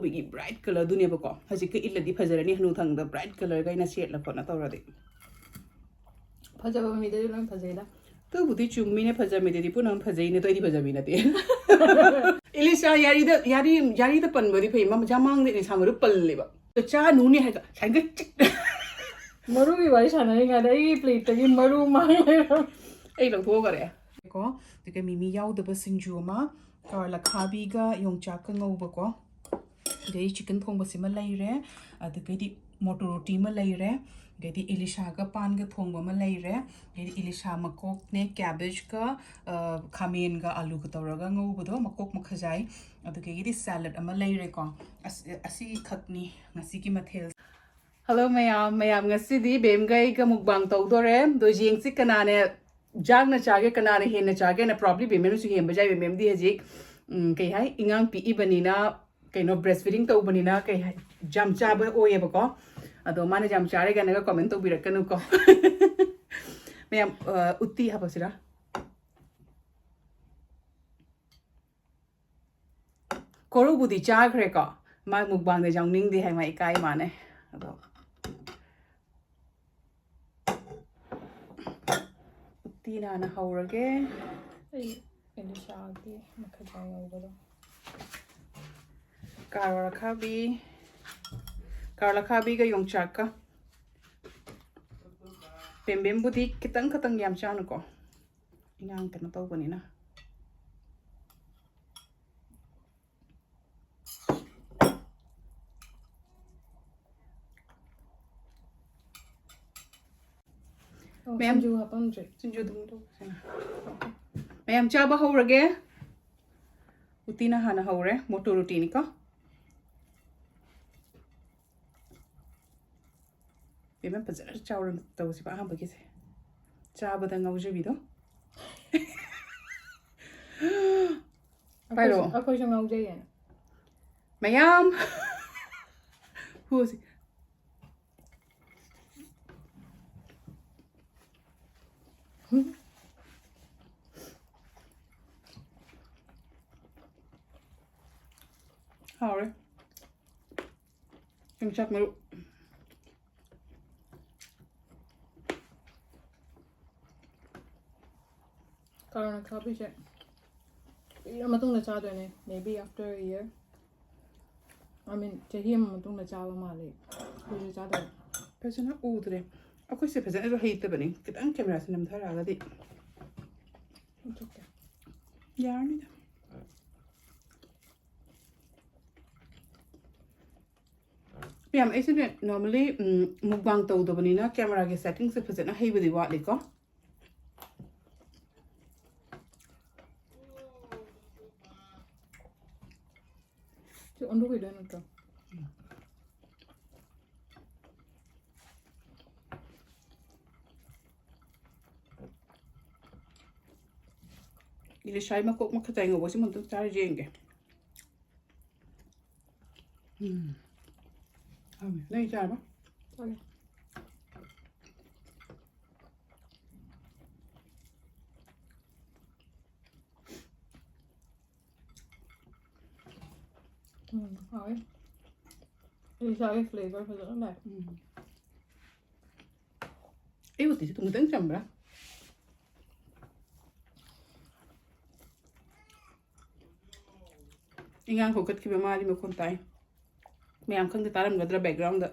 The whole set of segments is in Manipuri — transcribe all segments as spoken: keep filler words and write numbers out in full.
ꯑꯩꯈꯣꯏꯒꯤ bright colourꯗꯨꯅꯦꯕꯀꯣ꯫ ꯍꯧꯖꯤꯛꯀ ꯏꯠꯂꯗꯤ ꯐꯖꯔꯅꯤ, ꯍꯅꯨ ꯊꯪꯗ bright colourꯒ ꯑꯩꯅ ꯁꯦꯠꯂ ꯈꯣꯠꯅ ꯇꯧꯔꯗꯤ꯫ ꯐꯖꯕ ꯃꯤꯗꯗꯤ ꯂꯣꯏ ꯐꯖꯩꯗ꯫ ꯑꯗꯨꯕꯨꯗꯤ ꯆꯨꯝꯃꯤꯅꯦ, ꯐꯖꯃꯤꯗꯗꯤ ꯄꯨꯝꯅꯃꯛ ꯐꯖꯩꯅꯦ, ꯑꯗꯣ ꯑꯩꯗꯤ ꯐꯖꯃꯤ ꯅꯠꯇꯦ꯫ ꯏꯂꯤꯁꯥ ꯌꯥꯔꯤꯗ, ꯌꯥꯔꯤ, ꯌꯥꯔꯤꯗ ꯄꯟꯕꯗꯤ ꯐꯩ, ꯃꯃꯥꯡꯗ ꯏꯂꯤꯁꯥ ꯃꯔꯨ ꯄꯜꯂꯦꯕ꯫ ꯑꯗꯣ ꯆꯥꯅꯨꯅꯦ ꯍꯥꯏꯒ ꯁꯥꯏꯒ ꯆꯤꯛ꯫ ꯃꯔꯨꯒꯤ ꯋꯥꯔꯤ ꯁꯥꯟꯅꯔꯤꯉꯩꯗ ꯑꯩꯒꯤ plateꯇꯒꯤ ꯃꯔꯨ ꯃꯥꯡ ꯂꯩꯔꯝꯃꯦ꯫ ꯑꯩ ꯂꯧꯊꯣꯛꯈꯔꯦ꯫ ꯀꯣ, ꯑꯗꯨꯒ ꯃꯤꯃꯤ ꯌꯥꯎꯗꯕ ꯁꯤꯡꯖꯨ ꯑꯃ, ꯀꯥꯔꯣꯠ ꯑꯈꯥꯕꯤꯒ ꯌꯣꯡꯆꯥꯛꯀ ꯉꯧꯕꯀꯣ꯫ ꯑꯗꯩ chicken ꯊꯣꯡꯕꯁꯤꯃ ꯂꯩꯔꯦ꯫ ꯑꯗꯨꯗꯒꯤꯗꯤ ꯃꯣꯇꯣꯔ ꯔꯣꯇꯤ ꯑꯃ ꯂꯩꯔꯦ꯫ ꯑꯗꯩꯗꯤ ꯏꯂꯤꯁꯥꯒ ꯄꯥꯟꯒ ꯊꯣꯡꯕ ꯑꯃ ꯂꯩꯔꯦ꯫ ꯑꯗꯩꯗꯤ ꯏꯂꯤꯁꯥ ꯃꯀꯣꯛꯅꯦ, cabbageꯀ, ꯑ, ꯈꯥꯃꯦꯟꯒ ꯑꯂꯨꯒ ꯇꯧꯔꯒ ꯉꯧꯕꯗꯣ, ꯃꯀꯣꯛ ꯃꯈꯖꯥꯏ꯫ ꯑꯗꯨꯗꯒꯤꯗꯤ salad ꯑꯃ ꯂꯩꯔꯦꯀꯣ꯫ ꯑꯁ, ꯑꯁꯤꯈꯛꯅꯤ ꯉꯁꯤꯒꯤ ꯃꯊꯦꯜ꯫ Hello ꯃꯌꯥꯝ, ꯃꯌꯥꯝ ꯉꯁꯤꯗꯤ ꯕꯦꯝꯒ ꯑꯩꯒ mukbang ꯇꯧꯗꯣꯔꯦ꯫ ꯑꯗꯣ ꯌꯦꯡꯁꯤ ꯀꯅꯥꯅ ꯌꯥꯝꯅ ꯆꯥꯒꯦ, ꯀꯅꯥꯅ ꯍꯦꯟꯅ ꯆꯥꯒꯦꯅ꯫ Probably ꯕꯦꯝꯃꯅꯁꯨ ꯍꯦꯟꯕ ꯌꯥꯏ꯫ ꯕꯦꯝꯃꯗꯤ ꯍꯧꯖꯤꯛ, ꯎꯝ, ꯀꯩ ꯍꯥꯏ, ꯑꯉꯥꯡ ꯄꯤꯛꯏꯕꯅꯤꯅ, ꯀꯩꯅꯣ, breastfeeding ꯇꯧꯕꯅꯤꯅ, ꯀꯩ ꯍꯥꯏ, ꯌꯥꯝ ꯆꯥꯕ ꯑꯣꯏꯌꯦꯕꯀꯣ꯫ ꯑꯗꯣ ꯃꯥꯅ ꯌꯥꯝ ꯆꯥꯔꯦ ꯀꯥꯏꯅꯒ comment ꯇꯧꯕꯤꯔꯛꯀꯅꯨꯀꯣ꯫ ꯃꯌꯥꯝ, ꯑ, ꯎꯇꯤ ꯍꯥꯞꯄꯁꯤꯔꯥ? ꯀꯣꯔꯧꯕꯨꯗꯤ ꯆꯥꯈ꯭ꯔꯦꯀꯣ꯫ ꯃꯥ mukbangꯗ ꯌꯥꯎꯅꯤꯡꯗꯦ ꯍꯥꯏ, ꯃꯥ ꯏꯀꯥꯏ ꯃꯥꯅꯦ꯫ ꯑꯗꯣ ꯎꯇꯤꯅ ꯍꯥꯟꯅ ꯍꯧꯔꯒꯦ꯫ ꯑꯩ ꯏꯂꯤꯁꯥꯒꯤ ꯃꯈꯖꯥꯏ ꯉꯧꯕꯗꯣ꯫ Carrot ꯑꯈꯥꯕꯤ, carrot ꯑꯈꯥꯕꯤꯒ ꯌꯣꯡꯆꯥꯛꯀ꯫ ꯕꯦꯝꯕꯦꯝꯕꯨꯗꯤ ꯈꯤꯇꯪ ꯈꯤꯇꯪ, ꯌꯥꯝ ꯆꯥꯅꯨꯀꯣ, ꯏꯉꯥꯡ ꯀꯩꯅꯣ ꯇꯧꯕꯅꯤꯅ꯫ ꯑꯣ, ꯃꯌꯥꯝ- ꯁꯤꯡꯖꯨ ꯍꯥꯞꯄꯝꯗ꯭ꯔꯤ꯫ ꯁꯤꯡꯖꯨ ꯑꯗꯨꯝ ꯇꯧꯁꯦꯅ꯫ ꯃꯌꯥꯝ ꯆꯥꯕ ꯍꯧꯔꯒꯦ꯫ ꯎꯇꯤꯅ ꯍꯥꯟꯅ ꯍꯧꯔꯦ, ꯃꯣꯇꯣꯔ ꯎꯇꯤꯅꯤꯀꯣ꯫ ꯕꯦꯝꯃ ꯐꯖꯅ ꯆꯥꯎꯔ ꯇꯧꯁꯤꯕ ꯑꯍꯥꯟꯕꯒꯤꯁꯦ꯫ ꯆꯥꯕꯗ ꯉꯥꯎꯖꯕꯤꯗꯣ꯫ ꯄꯥꯏꯔꯣ꯫ ꯑꯩꯈꯣꯏꯁꯨ, ꯑꯩꯈꯣꯏꯁꯨ ꯉꯥꯎꯖꯩꯌꯦ꯫ ꯃꯌꯥꯝ꯫ ꯍꯨꯁꯤ꯫ ꯍꯥꯎꯔꯦ꯫ ꯌꯣꯡꯆꯥꯛ ꯃꯔꯨ꯫ ꯀꯥꯔꯣꯠ ꯑꯈꯥꯕꯤꯁꯦ ꯀꯨꯏꯔ ꯃꯇꯨꯡꯗ ꯆꯥꯗꯣꯏꯅꯦ, maybe after a year, I mean, ꯆꯍꯤ ꯑꯃ ꯃꯇꯨꯡꯗ ꯆꯥꯕ ꯃꯥꯜꯂꯦ꯫ ꯀꯨꯏꯔꯦ ꯆꯥꯗꯕ꯫ ꯐꯖꯅ ꯎꯗ꯭ꯔꯦ꯫ ꯑꯩꯈꯣꯏꯁꯦ ꯐꯖꯅꯁꯨ ꯍꯩꯇꯕꯅꯤ꯫ ꯈꯤꯇꯪ cameraꯁꯦ ꯅꯝꯊꯔꯛꯑꯒꯗꯤ ꯂꯧꯊꯣꯛꯀꯦ꯫ ꯌꯥꯔꯅꯤꯗ꯫ ꯃꯌꯥꯝ, ꯑꯩꯁꯤꯅꯦ normally, ꯎꯝ, mukbang ꯇꯧꯗꯕꯅꯤꯅ cameraꯒꯤ settingꯁꯦ ꯐꯖꯅ ꯍꯩꯕꯗꯤ ꯋꯥꯠꯂꯤꯀꯣ꯫ ꯁꯤ ꯑꯣꯟꯊꯣꯛꯈꯤꯗꯣꯏ ꯅꯠꯇ꯭ꯔꯣ? ꯏꯂꯤꯁꯥꯒꯤ ꯃꯀꯣꯛ ꯃꯈꯇꯥꯏ ꯉꯧꯕꯁꯤꯃ ꯑꯝꯇꯪ ꯆꯥꯔ ꯌꯦꯡꯒꯦ꯫ ꯎꯝ꯫ ꯍꯥꯎꯋꯦ꯫ ꯅꯪ ꯆꯥꯔꯕ? ꯆꯥꯔꯦ꯫ ꯎꯝ, ꯍꯥꯎꯋꯦ꯫ ꯏꯂꯤꯁꯥꯒꯤ flavour ꯐꯖꯅ ꯂꯥꯛꯑꯦ꯫ ꯎꯝ꯫ ꯑꯩ ꯎꯇꯤꯁꯦ ꯊꯨꯝ ꯈꯤꯇꯪ ꯆꯝꯕ꯭ꯔꯥ? ꯏꯉꯥꯡ ꯍꯧꯒꯠꯈꯤꯕ ꯃꯥꯜꯂꯤ, ꯃꯈꯣꯟ ꯇꯥꯏ꯫ ꯃꯌꯥꯝ ꯈꯪꯗꯦ, ꯇꯥꯔꯝꯒꯗ꯭ꯔꯥ backgroundꯗ꯫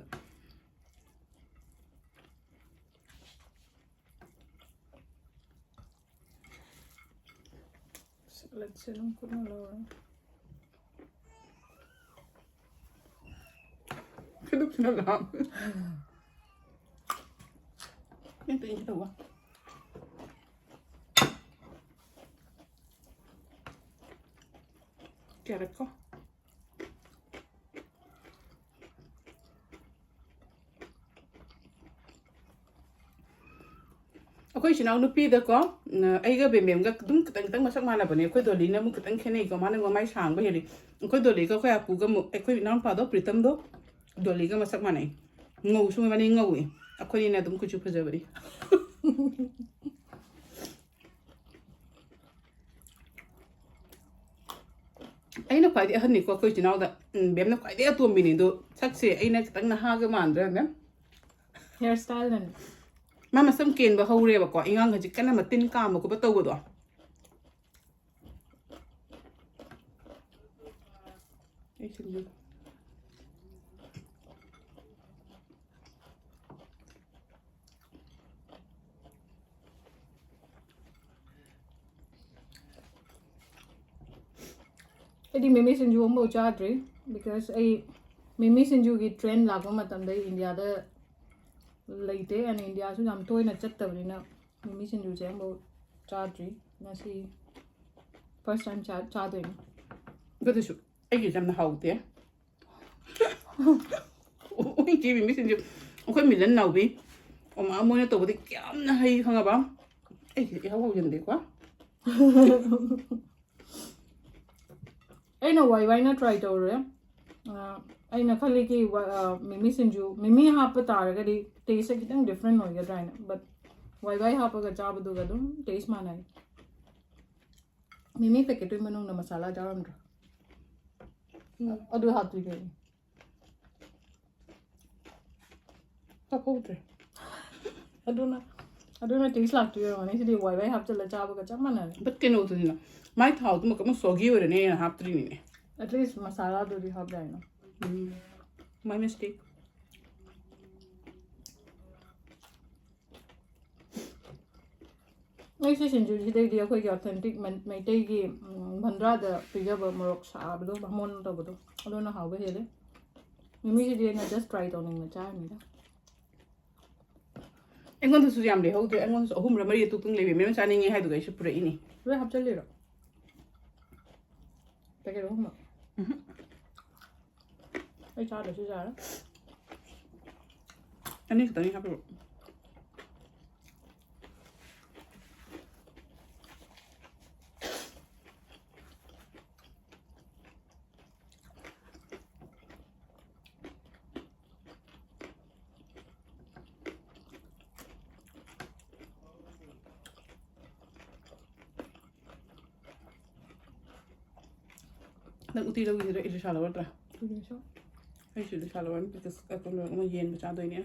Saladꯁꯦ ꯑꯗꯨꯝ ꯈꯨꯠꯅ ꯂꯧꯔꯅꯤ꯫ ꯈꯨꯗꯨꯞꯁꯤꯅ ꯂꯥꯝꯃꯦ꯫ ꯃꯤꯠꯇ ꯏꯪꯒꯦ ꯇꯧꯕ꯫ Carrotꯀꯣ꯫ ꯑꯩꯈꯣꯏ ꯏꯆꯤꯟ ꯏꯅꯥꯎ ꯅꯨꯄꯤꯗꯀꯣ, ꯎꯝ, ꯑꯩꯒ ꯕꯦꯝꯕꯦꯝꯒ ꯑꯗꯨꯝ ꯈꯤꯇꯪ ꯈꯤꯇꯪ ꯃꯁꯛ ꯃꯥꯟꯅꯕꯅꯦ꯫ ꯑꯩꯈꯣꯏ ꯗꯣꯂꯤꯅ ꯑꯃꯨꯛ ꯈꯤꯇꯪ ꯈꯦꯠꯅꯩꯀꯣ, ꯃꯥꯅ ꯃꯃꯥꯏ ꯁꯥꯡꯕ ꯍꯦꯜꯂꯤ꯫ ꯑꯩꯈꯣꯏ ꯗꯣꯂꯤꯒ ꯑꯩꯈꯣꯏ ꯑꯄꯨꯒ ꯑꯃꯨꯛ, ꯑꯩꯈꯣꯏ ꯏꯅꯥꯎꯅꯨꯄꯥꯗꯣ ꯄ꯭ꯔꯤꯇꯝꯗꯣ ꯗꯣꯂꯤꯒ ꯃꯁꯛ ꯃꯥꯟꯅꯩ꯫ ꯉꯧꯁꯨ ꯃꯕꯥꯅꯤ ꯉꯧꯏ꯫ ꯑꯩꯈꯣꯏꯅꯤꯅ ꯑꯗꯨꯝ ꯀꯨꯆꯨ ꯐꯖꯕꯅꯤ꯫ ꯑꯩꯅ ꯈ꯭ꯋꯥꯏꯗꯒꯤ ꯑꯍꯟꯅꯤꯀꯣ ꯑꯩꯈꯣꯏ ꯏꯆꯤꯟ ꯏꯅꯥꯎꯗ꯫ ꯎꯝ, ꯕꯦꯝꯅ ꯈ꯭ꯋꯥꯏꯗꯒꯤ ꯑꯇꯣꯝꯕꯤꯅꯤ꯫ ꯑꯗꯣ ꯁꯛꯁꯦ ꯑꯩꯅ ꯈꯤꯇꯪ ꯅꯍꯥꯒ ꯃꯥꯟꯗ꯭ꯔꯥ, ꯕꯦꯝ? Hair style ꯅꯅꯤ꯫ ꯃꯥ ꯃꯁꯝ ꯀꯦꯟꯕ ꯍꯧꯔꯦꯕꯀꯣ꯫ ꯑꯉꯥꯡ ꯍꯧꯖꯤꯛ ꯀꯟꯅ ꯃꯇꯤꯟ ꯀꯥꯝꯕ ꯈꯣꯠꯄ ꯇꯧꯕꯗꯣ꯫ ꯑꯩ ꯁꯤꯡꯖꯨ꯫ ꯑꯩꯗꯤ ꯃꯤꯃꯤ ꯁꯤꯡꯖꯨ ꯑꯃꯐꯥꯎ ꯆꯥꯗ꯭ꯔꯤ꯫ Because ꯑꯩ ꯃꯤꯃꯤ ꯁꯤꯡꯖꯨꯒꯤ trend ꯂꯥꯛꯄ ꯃꯇꯝꯗ ꯑꯩ ꯏꯟꯗꯤꯌꯥꯗ ꯂꯩꯇꯦ꯫ ꯑꯩꯅ ꯏꯟꯗꯤꯌꯥꯁꯨ ꯌꯥꯝ ꯇꯣꯏꯅ ꯆꯠꯇꯕꯅꯤꯅ ꯃꯤꯃꯤ ꯁꯤꯡꯖꯨꯁꯦ ꯑꯃꯐꯥꯎ ꯆꯥꯗ꯭ꯔꯤ꯫ ꯉꯁꯤ first time ꯆꯥ ꯆꯥꯗꯣꯏꯅꯤ꯫ ꯑꯗꯨꯁꯨ ꯑꯩꯒꯤꯁꯦ ꯌꯥꯝꯅ ꯍꯥꯎꯇꯦ꯫ ꯑꯩꯒꯤ ꯃꯤꯃꯤ ꯁꯤꯡꯖꯨ ꯑꯩꯈꯣꯏ ꯃꯤꯂꯟ ꯅꯥꯎꯕꯤ ꯑꯃ ꯃꯣꯏꯅ ꯇꯧꯕꯗꯤ ꯀꯌꯥꯝꯅ ꯍꯩ ꯈꯪꯉꯕ? ꯑꯩꯒꯤꯗꯤ ꯏꯍꯥꯎ ꯍꯥꯎꯖꯟꯗꯦꯀꯣ꯫ ꯑꯩꯅ ꯋꯥꯏ ꯋꯥꯏꯅ try ꯇꯧꯔꯦ꯫ ꯑ, ꯑꯩꯅ ꯈꯜꯂꯤ ꯀꯤ ꯋꯥ- ꯑ, ꯃꯤꯃꯤ ꯁꯤꯡꯖꯨ ꯃꯤꯃꯤ ꯍꯥꯞꯄ ꯇꯥꯔꯒꯗꯤ taste ꯁꯦ ꯈꯤꯇꯪ different ꯑꯣꯏꯒꯗ꯭ꯔꯥ ꯍꯥꯏꯅ꯫ But ꯋꯥꯏ ꯋꯥꯏ ꯍꯥꯞꯄꯒ ꯆꯥꯕꯗꯨꯒ ꯑꯗꯨꯝ taste ꯃꯥꯟꯅꯩ꯫ ꯃꯤꯃꯤ packet ꯇꯨꯒꯤ ꯃꯅꯨꯡꯗ ꯃꯁꯥꯂꯥ ꯌꯥꯎꯔꯝꯗ꯭ꯔꯣ? ꯑꯗꯨ ꯍꯥꯞꯇꯣꯏꯅꯦ꯫ ꯍꯥꯞꯍꯧꯗ꯭ꯔꯦ꯫ ꯑꯗꯨꯅ ꯑꯗꯨꯅ taste ꯂꯥꯛꯇꯣꯏ ꯑꯣꯏꯔꯝꯒꯅꯤ꯫ ꯁꯤꯗꯤ ꯋꯥꯏ ꯋꯥꯏ ꯍꯥꯞꯆꯤꯜꯂ ꯆꯥꯕꯒ ꯆꯞ ꯃꯥꯟꯅꯔꯦ꯫ But ꯀꯩꯅꯣꯗꯨꯅꯤꯅ, ꯃꯥꯏ ꯊꯥꯎꯗꯨꯃ ꯀꯃ soggy ꯑꯣꯏꯔꯅꯦꯅ ꯍꯥꯞꯇ꯭ꯔꯤꯅꯤꯅꯦ꯫ At least ꯃꯁꯥꯂꯥꯗꯨꯗꯤ ꯍꯥꯞ ꯌꯥꯏꯅ꯫ ꯎꯝ, my mistake꯫ ꯑꯩꯁꯦ ꯁꯤꯡꯖꯨꯁꯤꯗꯩꯗꯤ ꯑꯩꯈꯣꯏꯒꯤ authentic ꯃꯩꯇꯩꯒꯤ, ꯎꯝ, ꯚꯟꯗ꯭ꯔꯥꯗ ꯄꯤꯖꯕ ꯃꯣꯔꯣꯛ ꯁꯥꯕꯗꯣ, ꯕꯥꯃꯣꯟ ꯇꯧꯕꯗꯣ, ꯑꯗꯨꯅ ꯍꯥꯎꯕ ꯍꯦꯜꯂꯦ꯫ ꯃꯤꯃꯤꯁꯤꯗꯤ ꯑꯩꯅ just try ꯇꯧꯅꯤꯡꯕ ꯆꯥꯔꯤꯅꯤꯗ꯫ ꯑꯩꯉꯣꯟꯗꯁꯨ ꯌꯥꯝ ꯂꯩꯍꯧꯗ꯭ꯔꯦ꯫ ꯑꯩꯉꯣꯟꯗꯁꯨ ꯑꯍꯨꯝꯔ ꯃꯔꯤꯔ ꯇꯨꯛꯇꯪ ꯂꯩꯕ꯫ ꯃꯦꯝ ꯆꯥꯅꯤꯡꯉꯦ ꯍꯥꯏꯗꯨꯒ ꯑꯩꯁꯨ ꯄꯨꯔꯛꯏꯅꯤ꯫ ꯂꯣꯏ ꯍꯥꯞꯆꯜꯂꯤꯔꯣ? Packet ꯑꯍꯨꯝꯃꯛ? ꯎꯝꯍꯨꯝ꯫ ꯑꯩ ꯆꯥꯗ꯭ꯔꯁꯨ ꯌꯥꯔꯦ꯫ ꯑꯅꯤ ꯈꯛꯇꯅꯤ ꯍꯥꯞꯄꯤꯕ꯫ ꯅꯪ ꯎꯇꯤ ꯂꯧꯈꯤꯗꯣꯏꯔꯣ? ꯏꯂꯤꯁꯥ ꯂꯧꯔꯗ꯭ꯔꯥ? ꯑꯩꯁꯨ ꯏꯂꯤꯁꯥ ꯂꯧꯔꯅꯤ꯫ Because ꯑꯩꯈꯣꯏ ꯂꯣꯏꯅꯃꯛ ꯌꯦꯟꯕ ꯆꯥꯗꯣꯏꯅꯦ꯫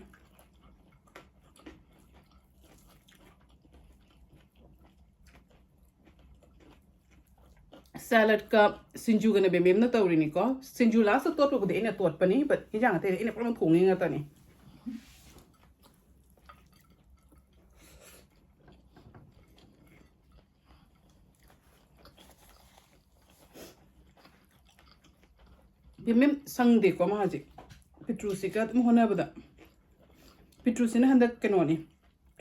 Saladꯀ ꯁꯤꯡꯖꯨꯒꯅ ꯕꯦꯝꯕꯦꯝꯅ ꯇꯧꯔꯤꯅꯤꯀꯣ꯫ ꯁꯤꯡꯖꯨ lastꯇ ꯇꯣꯠꯄꯕꯨꯗꯤ ꯑꯩꯅ ꯇꯣꯠꯄꯅꯤ, but ꯏꯟꯖꯥꯡ ꯑꯇꯩꯗꯤ ꯑꯩꯅ ꯄꯨꯝꯅꯃꯛ ꯊꯣꯡꯉꯤ ꯉꯥꯛꯇꯅꯤ꯫ ꯕꯦꯝꯕꯦꯝ ꯁꯪꯗꯦꯀꯣ ꯃꯥ ꯍꯧꯖꯤꯛ꯫ ꯄꯤꯇ꯭ꯔꯨꯁꯤꯒ ꯑꯗꯨꯝ ꯍꯣꯠꯅꯕꯗ꯫ ꯄꯤꯇ꯭ꯔꯨꯁꯤꯅ ꯍꯟꯗꯛ ꯀꯩꯅꯣꯅꯤ,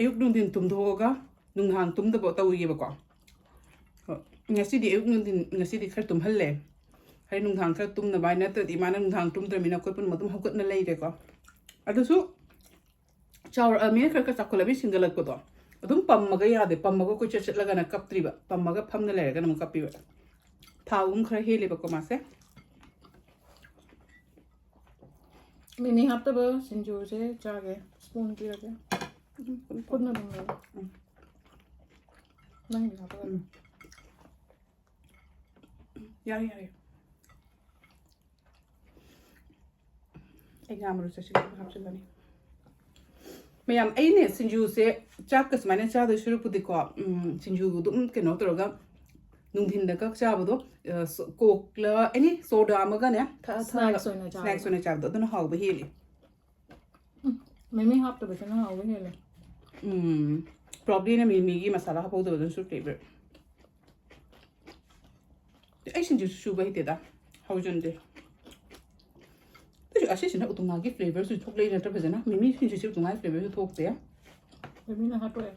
ꯑꯌꯨꯛ ꯅꯨꯡꯊꯤꯟ ꯇꯨꯝꯊꯣꯛꯑꯒ ꯅꯨꯡꯗꯥꯡ ꯇꯨꯝꯗꯕ ꯇꯧꯔꯤꯑꯕꯀꯣ꯫ ꯍꯣꯏ, ꯉꯁꯤꯗꯤ ꯑꯌꯨꯛ ꯅꯨꯡꯊꯤꯟ, ꯉꯁꯤꯗꯤ ꯈꯔ ꯇꯨꯝꯍꯜꯂꯦ꯫ ꯍꯥꯏꯗꯤ ꯅꯨꯡꯗꯥꯡ ꯈꯔ ꯇꯨꯝꯅꯕ ꯍꯥꯏ ꯅꯠꯇ꯭ꯔꯗꯤ ꯃꯥꯅ ꯅꯨꯡꯗꯥꯡ ꯇꯨꯝꯗ꯭ꯔꯕꯅꯤꯅ ꯑꯩꯈꯣꯏ ꯄꯨꯝꯅꯃꯛ ꯑꯗꯨꯝ ꯍꯧꯒꯠꯅ ꯂꯩꯔꯦꯀꯣ꯫ ꯑꯗꯨꯁꯨ ꯆꯥꯎꯔꯛꯑꯃꯤꯅ ꯈꯔ ꯈꯔ ꯆꯥꯎꯈꯠꯂꯛꯑꯃꯤ ꯁꯤꯡꯒꯠꯂꯛꯄꯗꯣ꯫ ꯑꯗꯨꯝ ꯄꯝꯃꯒ ꯌꯥꯗꯦ, ꯄꯝꯃꯒ ꯀꯣꯏꯆꯠ ꯆꯠꯂꯒꯅ ꯀꯞꯇ꯭ꯔꯤꯕ, ꯄꯝꯃꯒ ꯐꯝꯅ ꯂꯩꯔꯒꯅ ꯑꯃꯨꯛ ꯀꯞꯄꯤꯕ꯫ ꯊꯥꯎ ꯑꯗꯨꯝ ꯈꯔ ꯍꯦꯜꯂꯦꯕꯀꯣ ꯃꯥꯁꯦ꯫ ꯃꯤꯃꯤ ꯍꯥꯞꯇꯕ ꯁꯤꯡꯖꯨꯁꯦ ꯆꯥꯒꯦ꯫ Spoon ꯄꯤꯔꯒꯦ꯫ ꯎꯝ, ꯈꯨꯠꯅ ꯑꯗꯨꯝ ꯂꯧ꯫ ꯎꯝ꯫ ꯅꯪꯒꯤ ꯍꯥꯞꯄꯒ꯫ ꯎꯝ꯫ ꯌꯥꯔꯦ, ꯌꯥꯔꯦ꯫ ꯑꯩ ꯉꯥ ꯃꯔꯨ ꯆꯠꯁꯤꯜꯂꯒ ꯍꯥꯞꯆꯤꯜꯂꯅꯤ꯫ ꯃꯌꯥꯝ, ꯑꯩꯅꯦ ꯁꯤꯡꯖꯨꯁꯦ ꯆꯥꯛꯀ ꯁꯨꯃꯥꯏꯅ ꯆꯥꯗꯣꯏ ꯁꯔꯨꯛꯄꯨꯗꯤꯀꯣ, ꯎꯝ, ꯁꯤꯡꯖꯨ ꯑꯗꯨꯝ ꯀꯩꯅꯣ ꯇꯧꯔꯒ ꯅꯨꯡꯊꯤꯟꯗ ꯀꯛ ꯆꯥꯕꯗꯣ, ꯑ, ꯁ-, Cokeꯂ any soda ꯑꯃꯒꯅꯦ ꯊꯛꯑ ꯊꯛꯑꯒ Snacks ꯑꯣꯏꯅ ꯆꯥꯕꯗꯣ꯫ Snacks ꯑꯣꯏꯅ ꯆꯥꯕꯗꯣ ꯑꯗꯨꯅ ꯍꯥꯎꯕ ꯍꯦꯜꯂꯤ꯫ ꯎꯝ, ꯃꯤꯃꯤ ꯍꯥꯞꯇꯕꯁꯤꯅ ꯍꯥꯎꯕ ꯍꯦꯜꯂꯦ꯫ ꯎꯝ, probablyꯅ ꯃꯤꯃꯤꯒꯤ ꯃꯁꯥꯂꯥ ꯍꯥꯞꯍꯧꯗꯕꯗꯨꯅꯁꯨ flavor꯫ ꯑꯩ ꯁꯤꯡꯖꯨꯁꯨ ꯁꯨꯕ ꯍꯩꯇꯦꯗ, ꯍꯧꯖꯟꯗꯦ꯫ ꯑꯗꯨꯏꯁꯨ ꯑꯁꯤꯁꯤꯅ ꯎꯇꯨꯉꯥꯒꯤ flavorꯁꯨ ꯊꯣꯛꯂꯛꯏ ꯅꯠꯇ꯭ꯔꯥ ꯐꯖꯅ? ꯃꯤꯃꯤ ꯁꯤꯡꯖꯨꯁꯤ ꯎꯇꯨꯉꯥꯒꯤ flavorꯁꯨ ꯊꯣꯛꯇꯦ꯫ ꯃꯤꯃꯤꯅ ꯍꯥꯠꯇꯣꯛꯑꯦ꯫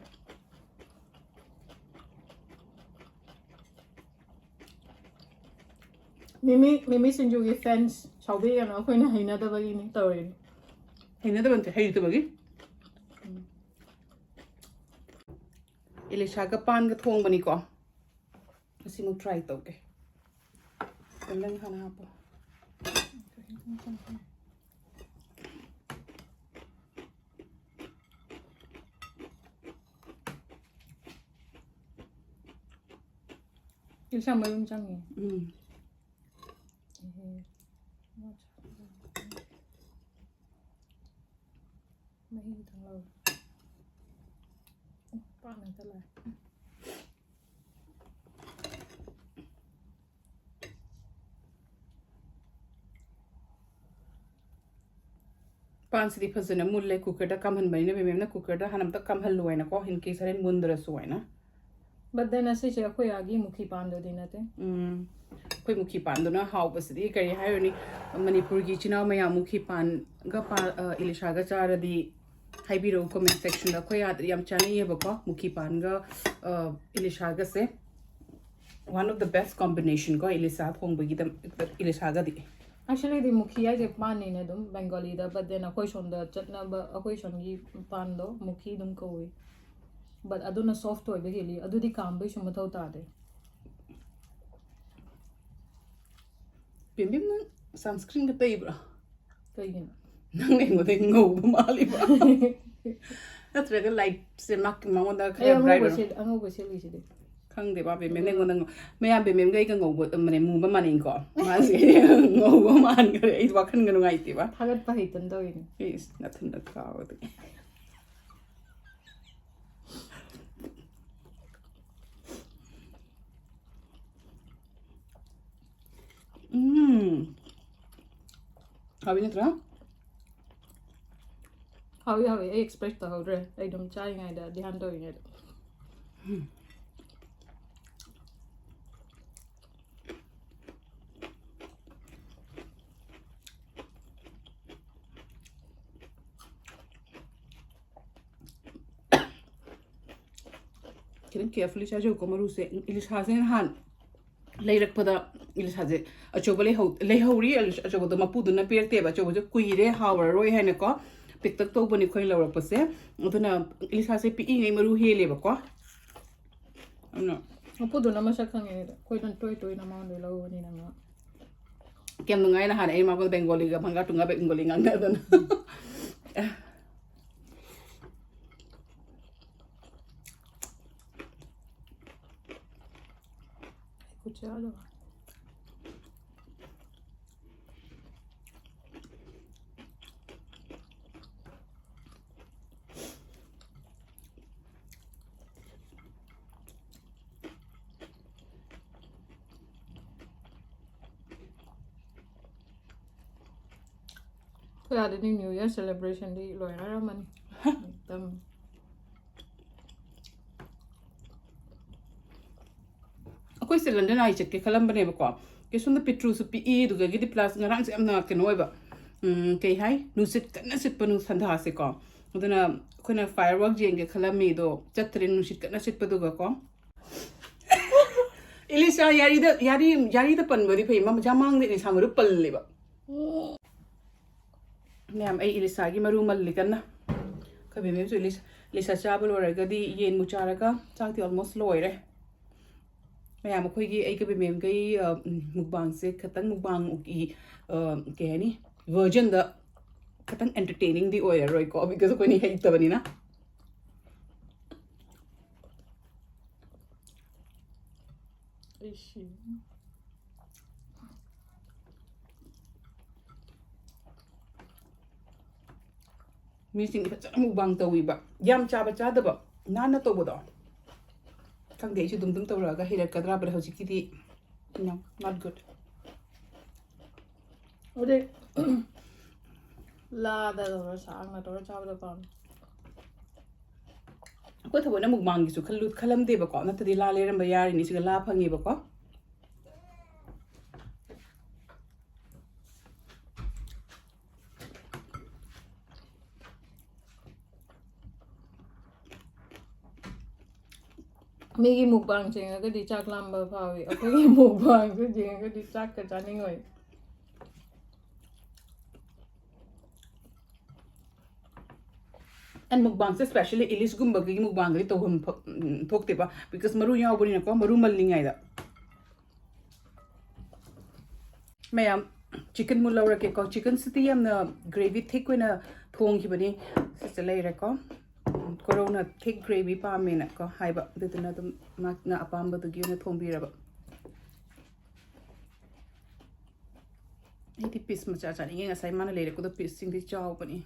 ꯃꯤꯃꯤ, ꯃꯤꯃꯤ ꯁꯤꯡꯖꯨꯒꯤ fans ꯁꯥꯎꯕꯤꯒꯅꯨ, ꯑꯩꯈꯣꯏꯅ ꯍꯩꯅꯗꯕꯒꯤꯅꯤ ꯇꯧꯔꯤꯅꯤ꯫ ꯍꯩꯅꯗꯕ ꯅꯠꯇꯦ, ꯍꯩꯇꯕꯒꯤ꯫ ꯎꯝ꯫ ꯏꯂꯤꯁꯥꯒ ꯄꯥꯟꯒ ꯊꯣꯡꯕꯅꯤꯀꯣ꯫ ꯑꯁꯤꯃꯨꯛ try ꯇꯧꯒꯦ꯫ ꯅꯪ ꯍꯥꯟꯅ ꯍꯥꯞꯄꯣ꯫ ꯏꯂꯤꯁꯥ ꯃꯔꯨꯝ ꯆꯪꯉꯦ꯫ ꯎꯝ꯫ ꯃꯍꯤ ꯈꯤꯇꯪ ꯂꯧꯔꯦ꯫ ꯎꯝ, ꯄꯥꯛꯅ ꯍꯦꯛꯇ ꯂꯥꯛꯑꯦ꯫ ꯄꯥꯟꯁꯤꯗꯤ ꯐꯖꯅ ꯃꯨꯜꯂꯦ꯫ ꯀꯨꯀꯔꯗ ꯀꯥꯝꯍꯟꯕꯅꯤꯅ, ꯕꯦꯝꯕꯦꯝꯅ ꯀꯨꯀꯔꯗ ꯍꯥꯟꯅ ꯑꯝꯇ ꯀꯥꯝꯍꯜꯂꯨ ꯍꯥꯏꯅꯀꯣ, in case ꯍꯣꯔꯦꯟ ꯃꯨꯟꯗ꯭ꯔꯁꯨ ꯍꯥꯏꯅ꯫ But then ꯑꯁꯤꯁꯦ ꯑꯩꯈꯣꯏ ꯑꯥꯒꯤ ꯃꯨꯈꯤ ꯄꯥꯟꯗꯨꯗꯤ ꯅꯠꯇꯦ꯫ ꯎꯝ, ꯑꯩꯈꯣꯏ ꯃꯨꯈꯤ ꯄꯥꯟꯗꯨꯅ ꯍꯥꯎꯕꯁꯤꯗꯤ ꯀꯔꯤ ꯍꯥꯏꯔꯨꯅꯤ? ꯃꯅꯤꯄꯨꯔꯒꯤ ꯏꯆꯤꯟ ꯏꯅꯥꯎ ꯃꯌꯥꯝ ꯃꯨꯈꯤ ꯄꯥꯟꯒ ꯄꯥ-, ꯑ, ꯏꯂꯤꯁꯥꯒ ꯆꯥꯔꯗꯤ ꯍꯥꯏꯕꯤꯔꯛꯎ comment sectionꯗ꯫ ꯑꯩꯈꯣꯏ ꯑꯥꯗ ꯌꯥꯝ ꯆꯥꯅꯩꯌꯦꯕꯀꯣ, ꯃꯨꯈꯤ ꯄꯥꯟꯒ, ꯑ, ꯏꯂꯤꯁꯥꯒꯁꯦ꯫ One of the best combination ꯀꯣ, ꯏꯂꯤꯁꯥ ꯊꯣꯡꯕꯒꯤꯗꯝ-, ꯏꯂꯤꯁꯥꯒꯗꯤ꯫ Actually ꯗꯤ ꯃꯨꯈꯤ ꯍꯥꯏꯁꯦ ꯄꯥꯟꯅꯤꯅꯦ ꯑꯗꯨꯝ ꯕꯦꯡꯒꯣꯂꯤꯗ, but then ꯑꯩꯈꯣꯏ ꯁꯣꯝꯗ ꯆꯠꯅꯕ, ꯑꯩꯈꯣꯏ ꯁꯣꯝꯒꯤ ꯄꯥꯟꯗꯣ ꯃꯨꯈꯤ ꯑꯗꯨꯝ ꯀꯧꯏ꯫ But ꯑꯗꯨꯅ soft ꯑꯣꯏꯕ ꯍꯦꯜꯂꯤ, ꯑꯗꯨꯗꯤ ꯀꯥꯝꯕꯩꯁꯨ ꯃꯊꯧ ꯇꯥꯗꯦ꯫ ꯕꯦꯝꯕꯦꯝ, ꯅꯪ sunscreenꯒ ꯇꯩꯕ꯭ꯔꯣ? ꯀꯩꯒꯤꯅꯣ? ꯅꯪꯅ ꯑꯩꯉꯣꯟꯗ ꯉꯧꯕ ꯃꯥꯜꯂꯤꯕ? ꯅꯠꯇ꯭ꯔꯒ lightꯁꯦ ꯃꯥ-, ꯃꯉꯣꯟꯗ ꯑꯩ ꯈꯔ ꯑꯉꯧꯕ bright ꯑꯣꯏꯔꯣ? ꯁꯦꯠ-, ꯑꯉꯧꯕ ꯁꯦꯠꯂꯤꯁꯤꯗꯤ꯫ ꯈꯪꯗꯦꯕ, ꯕꯦꯝꯕꯦꯝꯅ ꯑꯩꯉꯣꯟꯗ ꯉꯧ-, ꯃꯌꯥꯝ, ꯕꯦꯝꯕꯦꯝꯒ ꯑꯩꯒ ꯉꯧꯕ, ꯃꯥꯅꯦ, ꯃꯨꯕ ꯃꯥꯟꯅꯩꯀꯣ꯫ ꯃꯥꯁꯦ ꯉꯧꯕ ꯃꯥꯟꯈ꯭ꯔꯦ꯫ ꯑꯩ ꯋꯥꯈꯜꯒ ꯅꯨꯡꯉꯥꯏꯇꯦꯕ꯫ ꯊꯥꯒꯠꯄ ꯍꯩꯇꯅ ꯇꯧꯔꯤꯅꯦ꯫ ꯏꯁ, ꯅꯊꯨꯟꯗ ꯀꯥꯎꯔꯗꯤ꯫ ꯎꯝ꯫ ꯍꯥꯎꯋꯤ ꯅꯠꯇ꯭ꯔꯥ? ꯍꯥꯎꯋꯤ, ꯍꯥꯎꯋꯤ꯫ ꯑꯩ expect ꯇꯧꯍꯧꯗ꯭ꯔꯦ꯫ ꯑꯩ ꯑꯗꯨꯝ ꯆꯥꯔꯤꯉꯩꯗ, ꯙ꯭ꯌꯥꯟ ꯇꯧꯔꯤꯉꯩꯗ꯫ ꯎꯝ꯫ ꯈꯤꯇꯪ carefully ꯆꯥꯖꯧꯀꯣ ꯃꯔꯨꯁꯦ꯫ ꯏꯂꯤꯁꯥꯁꯦ ꯅꯍꯥꯟ ꯂꯩꯔꯛꯄꯗ ꯏꯂꯤꯁꯥꯁꯦ ꯑꯆꯧꯕ ꯂꯩꯍꯧ-, ꯂꯩꯍꯧꯔꯤ, ꯑꯆꯧꯕꯗꯣ ꯃꯄꯨꯗꯨꯅ ꯄꯤꯔꯛꯇꯦꯕ, ꯑꯆꯧꯕꯁꯦ ꯀꯨꯏꯔꯦ, ꯍꯥꯎꯔꯔꯣꯏ ꯍꯥꯏꯅꯀꯣ꯫ ꯄꯤꯛꯇꯛ ꯇꯧꯕꯅꯤ ꯑꯩꯈꯣꯏꯅ ꯂꯧꯔꯛꯄꯁꯦ꯫ ꯑꯗꯨꯅ ꯏꯂꯤꯁꯥꯁꯦ ꯄꯤꯛꯏꯉꯩ ꯃꯔꯨ ꯍꯦꯜꯂꯦꯕꯀꯣ꯫ ꯑꯗꯨꯅ ꯃꯄꯨꯗꯨꯅ ꯃꯁꯛ ꯈꯪꯉꯦ, ꯑꯩꯈꯣꯏꯅ ꯇꯣꯏ ꯇꯣꯏꯅ ꯃꯉꯣꯟꯗꯩ ꯂꯧꯕꯅꯤꯅ ꯃꯥ꯫ ꯀꯌꯥꯝ ꯅꯨꯡꯉꯥꯏ, ꯅꯍꯥꯟ ꯑꯩ ꯃꯉꯣꯟꯗ ꯕꯦꯡꯒꯣꯂꯤꯒ, ꯃꯪꯒꯥ ꯇꯨꯡꯒꯥ ꯕꯦꯡꯒꯣꯂꯤ ꯉꯥꯡꯅꯗꯅ꯫ ꯈꯨꯠꯁꯦ ꯑꯥ ꯌꯧꯔꯦ꯫ ꯑꯩꯈꯣꯏ ꯑꯥꯗꯗꯤ New Year celebrationꯗꯤ ꯂꯣꯏꯅꯔꯝꯃꯅꯤ꯫ ꯑꯗꯨꯝ ꯑꯩꯈꯣꯏꯁꯦ ꯂꯟꯗꯟ ꯑꯥꯏ ꯆꯠꯀꯦ ꯈꯜꯂꯝꯕꯅꯦꯕꯀꯣ꯫ ꯀꯩꯁꯣꯝꯗ ꯄꯤꯇ꯭ꯔꯨꯁꯨ ꯄꯤꯛꯏ, ꯑꯗꯨꯗꯒꯤꯗꯤ plus ꯉꯔꯥꯡꯁꯦ ꯌꯥꯝꯅ ꯀꯩꯅꯣ ꯑꯣꯏꯕ, ꯎꯝ, ꯀꯩ ꯍꯥꯏ, ꯅꯨꯡꯁꯤꯠ ꯀꯟꯅ ꯁꯤꯠꯄ ꯅꯨꯡ-, ꯁꯟꯗꯥꯁꯦꯀꯣ꯫ ꯑꯗꯨꯅ ꯑꯩꯈꯣꯏꯅ firework ꯌꯦꯡꯒꯦ ꯈꯜꯂꯝꯃꯤ, ꯑꯗꯣ ꯆꯠꯇ꯭ꯔꯦ, ꯅꯨꯡꯁꯤꯠ ꯀꯟꯅ ꯁꯤꯠꯄꯗꯨꯒꯀꯣ꯫ ꯏꯂꯤꯁꯥ ꯌꯥꯔꯤꯗ, ꯌꯥꯔꯤ, ꯌꯥꯔꯤꯗ ꯄꯟꯕꯗꯤ ꯐꯩ, ꯃꯃꯥꯡꯗ ꯏꯂꯤꯁꯥ ꯃꯔꯨ ꯄꯜꯂꯦꯕ꯫ ꯃꯌꯥꯝ, ꯑꯩ ꯏꯂꯤꯁꯥꯒꯤ ꯃꯔꯨ ꯃꯜꯂꯤ ꯀꯟꯅ꯫ ꯑꯩꯈꯣꯏ ꯕꯦꯝꯕꯦꯝꯁꯨ ꯏꯂꯤꯁꯥ, ꯏꯂꯤꯁꯥ ꯆꯥꯕ ꯂꯣꯏꯔꯒꯗꯤ ꯌꯦꯟꯕꯨ ꯆꯥꯔꯒ ꯆꯥꯛꯇꯤ almost ꯂꯣꯏꯔꯦ꯫ ꯃꯌꯥꯝ, ꯑꯩꯈꯣꯏꯒꯤ, ꯑꯩꯒ ꯕꯦꯝꯕꯦꯝꯒꯩ, ꯑ, ꯎꯝ, mukbangꯁꯦ ꯈꯇꯪ mukbangꯒꯤ, ꯑ, ꯀꯩ ꯍꯥꯏꯅꯤ, versionꯗ ꯈꯇꯪ entertainingꯗꯤ ꯑꯣꯏꯔꯔꯣꯏꯀꯣ, because ꯑꯩꯈꯣꯏꯅꯤ ꯍꯩꯇꯕꯅꯤꯅ꯫ ꯑꯩ ꯁꯤ꯫ ꯃꯤꯁꯤꯡ ꯐꯖꯅ mukbang ꯇꯧꯋꯤꯕ꯫ ꯌꯥꯝ ꯆꯥꯕ ꯆꯥꯗꯕ, ꯅꯥꯟꯅ ꯇꯧꯕꯗꯣ꯫ ꯈꯪꯗꯦ, ꯑꯩꯁꯨ ꯑꯗꯨꯝ ꯑꯗꯨꯝ ꯇꯧꯔꯛꯑꯒ ꯍꯩꯔꯛꯀꯗ꯭ꯔꯥ, but ꯍꯧꯖꯤꯛꯀꯤꯗꯤ, no, not good꯫ ꯑꯗꯨꯗꯤ ꯂꯥꯗ ꯇꯧꯔ ꯁꯥꯡꯅ ꯇꯧꯔ ꯆꯥꯕꯗꯣ ꯄꯥꯝꯃꯦ꯫ ꯑꯩꯈꯣꯏ ꯊꯑꯣꯏꯅ mukbangꯒꯤꯁꯨ ꯈꯜꯂꯨ-, ꯈꯜꯂꯝꯗꯦꯕꯀꯣ, ꯅꯠꯇ꯭ꯔꯗꯤ ꯂꯥ ꯂꯩꯔꯝꯕ ꯌꯥꯔꯤꯅꯤ, ꯁꯤꯒ ꯂꯥ ꯐꯪꯉꯦꯕꯀꯣ꯫ ꯃꯤꯒꯤ mukbang ꯌꯦꯡꯉꯒꯗꯤ ꯆꯥꯛ ꯂꯥꯝꯕ ꯐꯥꯎꯏ, ꯑꯩꯈꯣꯏꯒꯤ mukbangꯁꯦ ꯌꯦꯡꯉꯒꯗꯤ ꯆꯥꯛꯀ ꯆꯥꯅꯤꯡꯉꯣꯏ꯫ And mukbangꯁꯦ specially ꯏꯂꯤꯁꯒꯨꯝꯕꯒꯤ mukbangꯒꯗꯤ ꯇꯧꯐꯝ ꯐ-, ꯎꯝ, ꯊꯣꯛꯇꯦꯕ, because ꯃꯔꯨ ꯌꯥꯎꯕꯅꯤꯅꯀꯣ, ꯃꯔꯨ ꯃꯜꯂꯤꯉꯩꯗ꯫ ꯃꯌꯥꯝ, chicken ꯃꯨꯛ ꯂꯧꯔꯛꯀꯦꯀꯣ꯫ Chickenꯁꯤꯗꯤ ꯌꯥꯝꯅ gravy thick ꯑꯣꯏꯅ ꯊꯣꯡꯈꯤꯕꯅꯤ꯫ ꯁꯤꯁꯦ ꯂꯩꯔꯦꯀꯣ꯫ ꯀꯣꯔꯧꯅ thick gravy ꯄꯥꯝꯃꯦꯅꯀꯣ ꯍꯥꯏꯕ, ꯑꯗꯨꯗꯨꯅ ꯑꯗꯨꯝ ꯃꯥꯅ ꯑꯄꯥꯝꯕꯗꯨꯒꯤ ꯑꯣꯏꯅ ꯊꯣꯡꯕꯤꯔꯕ꯫ ꯑꯩꯗꯤ piece ꯃꯆꯥ ꯆꯥꯅꯤꯡꯉꯦ꯫ ꯉꯁꯥꯏ ꯃꯥꯅ ꯂꯩꯔꯛꯄꯗꯣ pieceꯁꯤꯡꯗꯤ ꯆꯥꯎꯕꯅꯤ꯫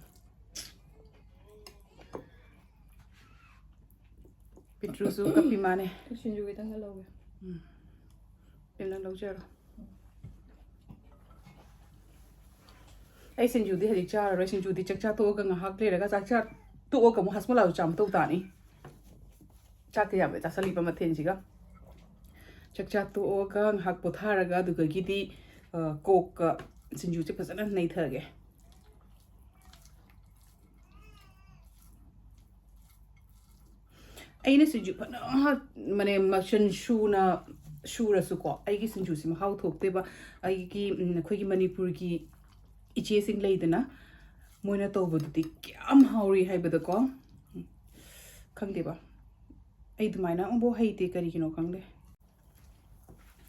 ꯄꯤꯇ꯭ꯔꯨꯁꯨ ꯀꯞꯄꯤ ꯃꯥꯅꯦ꯫ ꯁꯤꯡꯖꯨ ꯈꯤꯇꯪꯒ ꯂꯧꯒꯦ꯫ ꯎꯝ꯫ ꯀꯩꯅꯣ ꯂꯧꯖꯔꯣ꯫ ꯑꯩ ꯁꯤꯡꯖꯨꯗꯤ ꯍꯧꯖꯤꯛ ꯆꯥꯔꯔꯣꯏ꯫ ꯁꯤꯡꯖꯨꯗꯤ ꯆꯥꯛ ꯆꯥ ꯇꯣꯛꯑꯒ ꯉꯥꯏꯍꯥꯛ ꯂꯩꯔꯒ, ꯆꯥꯛ ꯆꯥ ꯇꯣꯛꯑꯒ ꯑꯃꯨꯛ ꯍꯁꯃꯣꯂꯥꯗꯨ ꯆꯥꯝ ꯇꯧ ꯇꯥꯅꯤ꯫ ꯆꯥꯛ ꯀꯌꯥꯝ ꯆꯥꯁꯜꯂꯤꯕ ꯃꯊꯦꯜꯁꯤꯒ꯫ ꯆꯥꯛ ꯆꯥ ꯇꯣꯛꯑꯒ ꯉꯥꯏꯍꯥꯛ ꯄꯣꯊꯥꯔꯒ ꯑꯗꯨꯗꯒꯤꯗꯤ, ꯑ, ꯀꯣꯛꯀ ꯁꯤꯡꯖꯨꯁꯦ ꯐꯖꯅ ꯅꯩꯊꯒꯦ꯫ ꯑꯩꯅ ꯁꯤꯡꯖꯨ ꯐꯅ ꯍꯥ-, ꯃꯅꯦ ꯃꯆꯜ ꯁꯨꯅ ꯁꯨꯔꯁꯨꯀꯣ, ꯑꯩꯒꯤ ꯁꯤꯡꯖꯨꯁꯤ ꯃꯍꯥꯎ ꯊꯣꯛꯇꯦꯕ꯫ ꯑꯩꯒꯤ, ꯎꯝ, ꯑꯩꯈꯣꯏꯒꯤ ꯃꯅꯤꯄꯨꯔꯒꯤ ꯏꯆꯦꯁꯤꯡ ꯂꯩꯗꯅ, ꯃꯣꯏꯅ ꯇꯧꯕꯗꯨꯗꯤ ꯀꯌꯥꯝ ꯍꯥꯎꯔꯤ ꯍꯥꯏꯕꯗꯀꯣ꯫ ꯈꯪꯗꯦꯕ, ꯑꯩ ꯑꯗꯨꯃꯥꯏꯅ ꯑꯃꯨꯛꯐꯥꯎ ꯍꯩꯇꯦ, ꯀꯔꯤꯒꯤꯅꯣ ꯈꯪꯗꯦ꯫